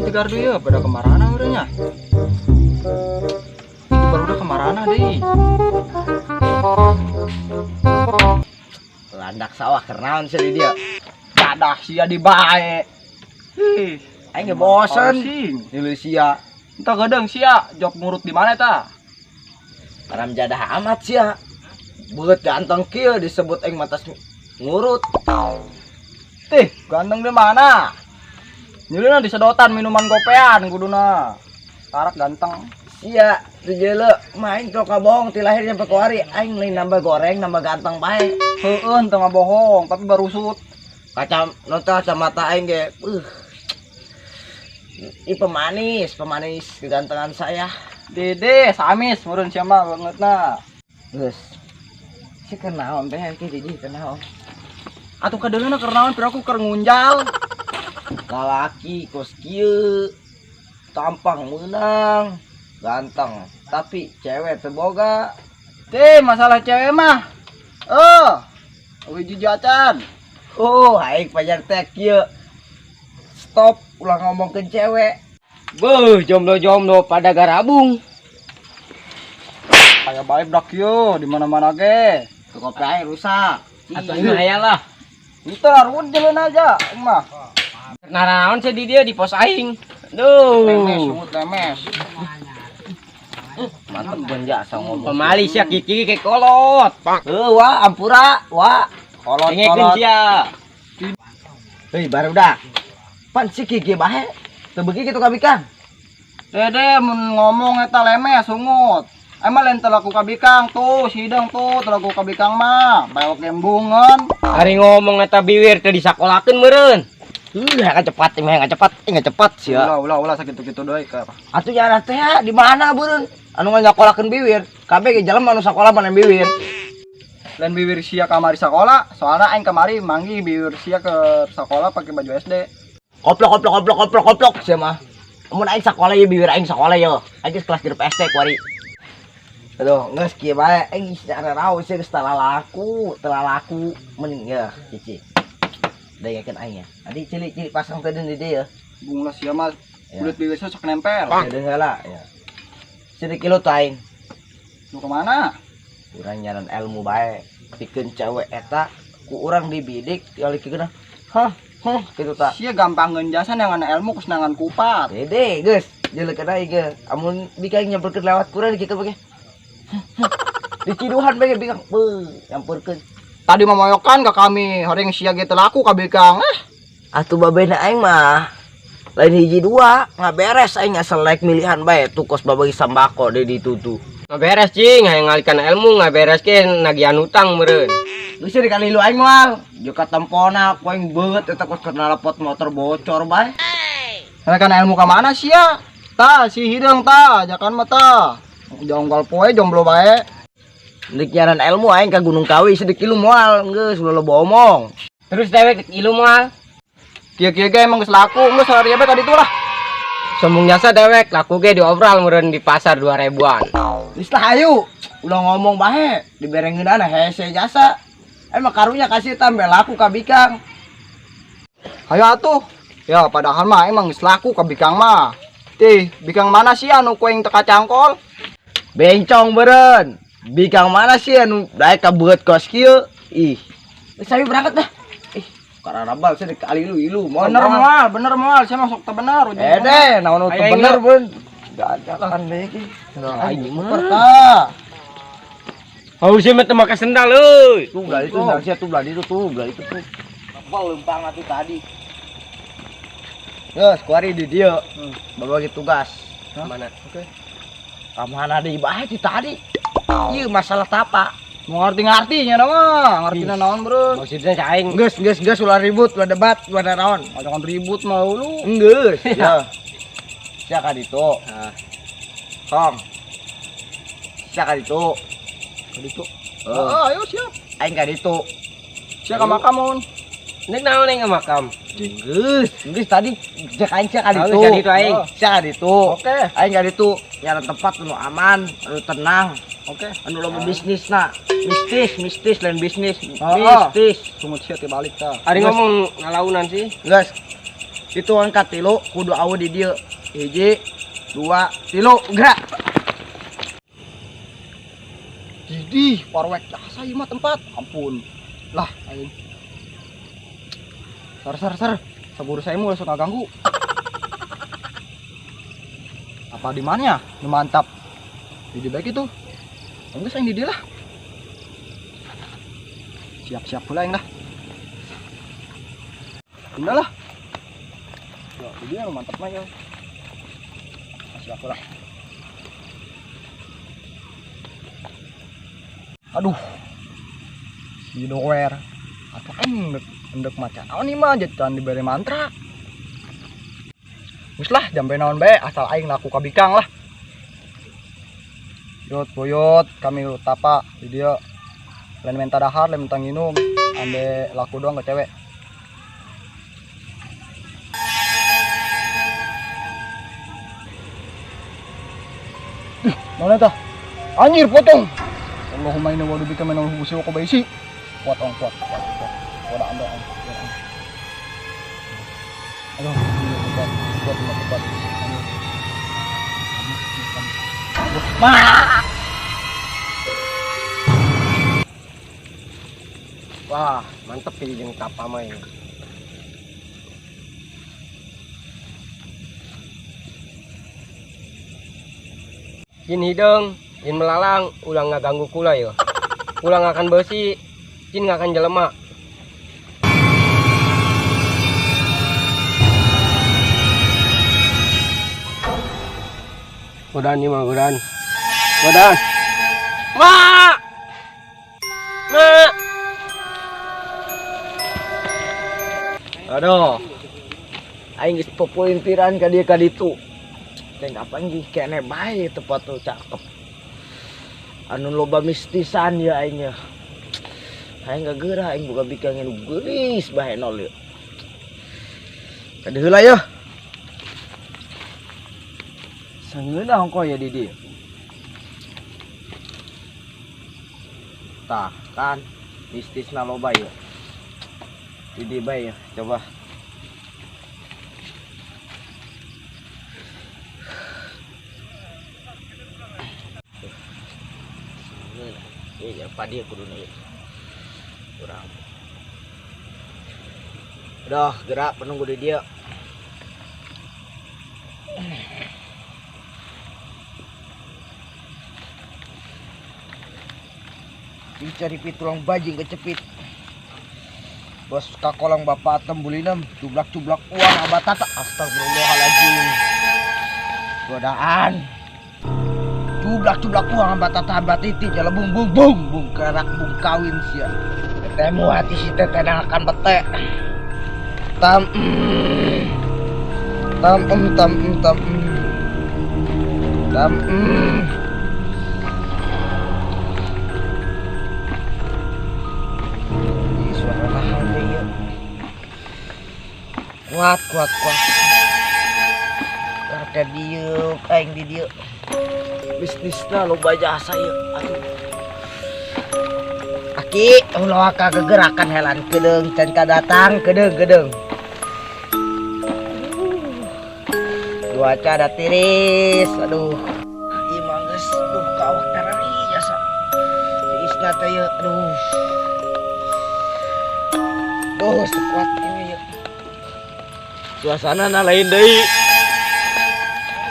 Ti gardu ya pada kemarana urangnya. Itu baru udah kemarana deui. Landak sawah kenaon sih dia. Dadah sia di bae. Ih, Aing ge bosen. Pusing. Nilai sia. Entah gedeng sia jok ngurut di mana ta? Karam jadah amat sia. Beut ganteng kieu disebut aing matas ngurut. Tih, ganteng di mana? Nyulina di sedotan minuman gopean kuduna. Karak ganteng. Sia teu jeuleu main teu kabohong ti lahir sampai kuari aing lain nambah goreng nambah ganteng bae. Heueuh teu ngabohong, tapi barusut. Kaca nonton kacamata aing ge. Ini pemanis, pemanis kegantengan saya. Dede, samis meureun sia mah bangetna. Geus. Si kenaon teh ki di kenaon. Atuh kadeuleuna keur naon piraku keur ngunjal. Lalaki kos kieu. Tampang meunang, ganteng, tapi cewek teu boga. Tih, masalah cewek mah. Eh, hiji acan. Oh, aing pajar teh kieu. Stop, ulah ngomongkeun cewek. Beuh, jomblo-jomblo pada garabung. Kayak bae budak kieu di mana-mana ge. Tuh kopi aing rusak. Atuh ini aya lah. Itu lah ruwet jalan aja, aing mah. Naraon sih di dia di pos aing. Duh. Lemes, sungut lemes. Mantep benja asa ngomong. Pemali sia kiki ke kolot. Heuh, wah, ampura, wah. Kolot Dengekeun kolot. sia. Hei, barudak. Pan si Kiki bae. Teu beuki kitu ka bikang. Dede mun ngomong eta lemes sungut. Emang lain teu laku ka bikang tuh, sidang tuh teu laku ka bikang mah. Bewok gembungan. Ari ngomong eta biwir teu disakolakeun meureun. Heuh, hayang cepat, hayang cepat, hayang cepat sia. Ulah ulah ulah sakitu-kitu deui ka. Atuh nyana teh di mana beureun? Anu nyakolakeun biwir. Kabeh ge jelema anu sakola mana biwir. Lain biwir sia kamari sakola, soalna aing kamari manggih biwir sia ke sekolah pakai baju SD. Koplok koplok koplok koplok koplok sia mah. Mun aing sakola ye biwir aing sakola ye. Aing geus kelas grup SD kuari. Aduh, geus kieu bae aing secara raos sia geus teu laku mending ya cici. Dayakeun aing ya. Adi cilik-cilik pasang teh di dieu ya. Bung lah sia mah Ya. kulit biwir sia sok nempel. Ya deung heula ya. Sini kilo tuh aing. Lu kemana? Urang nyaran ilmu bae. Pikeun cewek eta ku urang dibidik dialikeun. Hah, huh, kitu ta. Sia gampang ngenjasan yang ana ilmu kusenangan kupat. Dede, geus, jelekeun aing ge. Amun bikang nyamperkeun lewat kurang dikikeun bage. Diciduhan bage bikang, beuh, nyamperkeun. Tadi mah moyokan ke kami, horeng sia ge teu laku ka bikang. Eh, Atuh babena aing mah lain hiji dua, ngaberes aing asal like milihan bae tuh kos babagi sambako deui ditutu. Ngaberes cing, hayang ngalikan ilmu ngaberes ke nagihan utang meureun. Geus dikali lu aing moal, jeung katempona ku aing beungeut eta kos knalpot motor bocor bae. Kan ilmu ka mana sia? Ta si hideung ta, ajakan mah ta. Jongkol poe jomblo bae. Nek nyaran ilmu aing ka Gunung Kawi sedikit lu moal geus ulah loba omong. Terus dewek ilu moal. Kieu-kieu ge emang geus laku, geus hari bae ka ditu lah. Sombong jasa dewek laku ge diobral meureun di pasar 2000-an. Geus lah ayo, ulah ngomong bae, diberengeunana hese jasa. Emang karunya kasih tambah laku ka bikang. Hayo atuh. Ya padahal mah emang geus laku ka bikang mah. Tih, bikang mana sih anu ku aing teu kacangkol? Bencong beureun. Bikang mana sih anu daek ka beungeut kos kieu? Ih. Geus ayo berangkat dah. Ih, kararabal sih dikali lu ilu moal. Bener moal, bener moal, sia masuk teu bener ujung. Eh deh, naon teu Ayo, bener ayo. beun. Jajakan deui ki. Aing mah. Tah. Oh, sih mah teu make sendal euy. Tuh belah itu, belah sia tuh belah itu tuh, belah itu tuh. Tebal lempang atuh tadi. Geus, kuari di dieu. Babagi tugas. Mana? Oke. Ka mana deui bae ti tadi? Ieu masalah tapa. Mau ngerti-ngerti nya mah, ngertina naon bro. Maksudnya aing Geus, geus, geus ulah ribut, ulah debat, ulah naon. Jangan ribut mah lu. Geus, ya. Sia ka ditu. Ah. Tong. Sia ka ditu. Ka ditu. Heeh. Ah, ayo siap. Aing ka ditu. Sia ka makam mun. Nek naon aing ka makam? Geus, geus tadi cek aing sia ka Tahu ditu. sia ditu aing. Sia ka ditu. Oke. Aing ka ditu. Nyaran tempat anu aman, anu tenang, Oke. anu loba bisnisna. Mistis, mistis lain bisnis. Ah, ah. Mistis. Sungut sia teh balik tah. Ari ngomong ngalaunan sih. Geus. Hitungan katilu kudu awu di dieu. 1, 2, 3, gerak. Didih, parwek jasa ieu mah tempat. Ampun. Lah, aing. Sar sar sar. Saburu saya mau langsung ganggu. Apa di mana? Nu mantap. Di baik itu. Enggak saya di lah. Siap-siap pula yang dah. Udah lah. Ya, ini yang mantap mah ya. Masih aku lah. Aduh. Si doer. Atau endek maca naon ieu mah jangan diberi mantra. Geus lah jambe naon bae asal aing laku ka bikang lah. Yot boyot kami tapa di dia. Lain minta dahar, lain minta nginum, ambe laku doang ke cewek. Mana tah? Anjir potong. Allahumma inna walubika minal hubusi wa qabaisi. Kuat ong kuat kuat kuat. Kuat anda ong. Aduh, kuat kuat kuat kuat. Wah, mantep ini jeung tapa mah ini. Jin hideung, jin melalang, ulah ngaganggu kula ya. Ulah ngakan beusi, jin ngakan jelema. Godaan ieu mah godaan. Godaan. Ma! Ma! Aduh. Aing geus popolintiran ka dieu ka ditu. Teh kapan ge kene bae tempat tuh cakep. Anu loba mistisan ya aing ya. Aing geurah aing boga bikang anu geulis bae nol ieu. Kade heula yeuh. Sangeunah ongkoh ya di dieu. Tah kan mistisna loba ieu. Di dieu bae ya, coba. Iya, apa dia kuduna ieu. Kurang. Udah, gerak penunggu di dia. Dicari tulang bajing kecepit. Bos kakolong bapak tembulinem, cublak-cublak uang abatata. Astagfirullahaladzim. Godaan. Cublak-cublak uang abatata abatiti jala bung bung bung bung kerak bung kawin sia. Tetemu hati si teteh akan bete. Tam tam tam tam tam. Suara nahan deh ya. Kuat kuat kuat. Karena dieu aing di dieu. Bisnisna loba jasa ieu. Aduh. Aki ulah ka gegerakan helan kedeung can ka datang kedeung-kedeung. Cuaca ada tiris, aduh. Ieu mah geus duh ka awak tarari jasa. Tirisna teh ieu, aduh. Duh, sekuat ini ieu. Suasana na lain deui.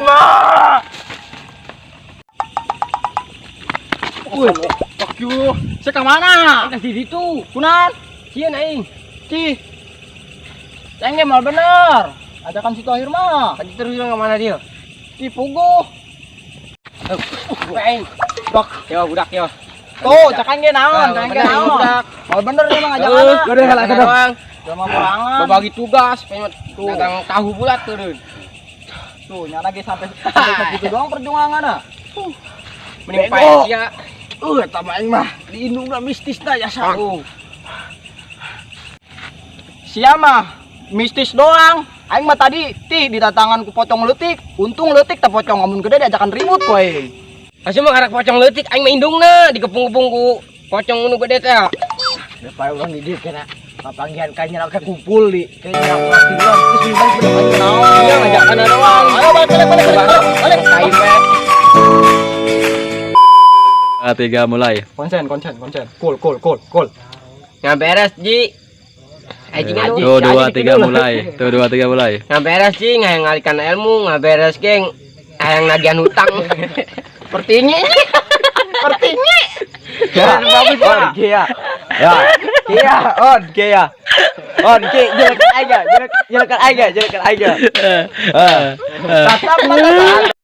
Wah. Woi, fuck you. Saya ke mana? Ka di ditu. Kunan? Sieun aing. Cih. Ceng ge mal bener. Ajakan si Tohir mah. Tadi terus ke mana dia? Cih puguh. Aing. Dok, Yo budak yo. Tuh, cakan ge naon, cakan ge naon. Budak. Mal bener dia mah ngajakan. Gede heula doang. Sama perangan. Berbagi tugas, pengen dagang tahu bulat turun. Tuh, nyana ge sampai segitu doang perjuangan ah. Mending pae sia. Eta mah aing mah diindungna mistisna jasa. Sia mah mistis doang. Aing mah tadi tih didatangan ku pocong leutik. Untung leutik teh pocong amun gede diajakan ribut ku aing. Asa mah karak pocong leutik aing mah indungna dikepung-kepung ku pocong nu gede teh. Da pae urang di dieu kena. Kapanggihan kayaknya kayak kumpul di kayaknya tinggal terus balik balik balik naon. Iya, ngajakan doang. Ayo balik balik balik balik. Balik. Tai we. Dua, tiga, mulai. Konsen konsen konsen. Cool cool cool cool. Nggak beres, Ji. Aji ngaji. Tuh, dua, tiga, mulai. Tuh, dua, tiga, mulai. Nggak beres, Ji, hayang ngalikan ilmu, nggak beres, geng. Hayang nagihan hutang. Sepertinya ini. Sepertinya. Ya, bagus, on Pak. kia. Ya. Kia, on kia. On ki, jelek aja, jelek jelek aja, jelek aja. Eh, eh. Tatap mata.